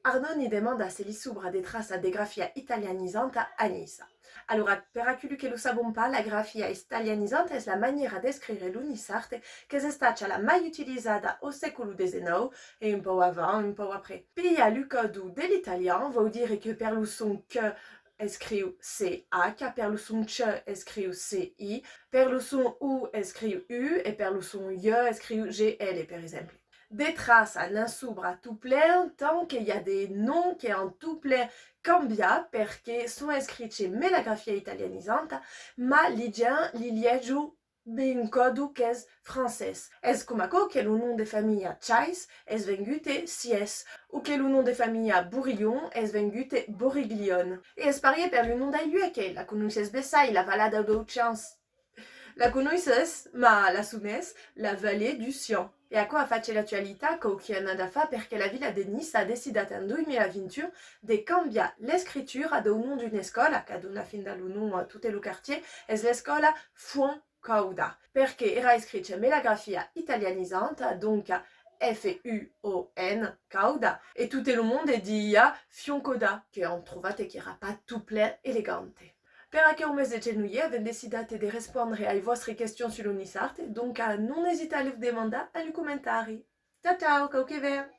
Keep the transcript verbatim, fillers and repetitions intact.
Arnaud ni demanda se li sobra de traças de grafia italianizanta a Niça. Alora, per aquelu que lo sabon pas, la grafia italianizanta es la maniera d'escriure lo niçard qu'es estacha la mai utilizada au sècolo dètz-e-nòu e un pauc avant, un pauc après. Pilha lo còdo de l'italian, vòu dire que per lo son ch escriu C H, per lo son ch escriu C I, per lo son U escriu U e per lo son J escriu G L, per exemple. De traças n'an sobra tot plen, tant que i a de noms que an tot plen cambiat perque son escriches emé la grafia italianizanta, ma li gents li liejon emé un còdo qu'es francés. Es coma aquò que lo nom de familha Chais es vengut Sies, o que lo nom de familha Bourillon es vengut Boriglion. E es parier per lo nom dai luec, que la conoisses bessai, la valada dau Chians. La conoisses, ma la somes la Vallée du Sian. E aquò a fach l'actualitat quauqui annadas fa perque la vila de Niça a decidat en dos mila vint-e-un de cambiar l'escritura dau nom d'una escòla, qu'a donat finda lo nom a tot lo quartier, es l'escòla Fuon Cauda, perque èra escrich emé la grafia italianizanta, donca F U O N, Cauda, e tot lo monde diia Fion Cauda, que an trobat e qu'èra pas tot plen elegante. Per aqueu mes de genoier avèm decidat de respondre ai vòstri questions sus lo niçard, donca non esitar a lu demandar a lu comentari. Ciao ciao, quauque ven!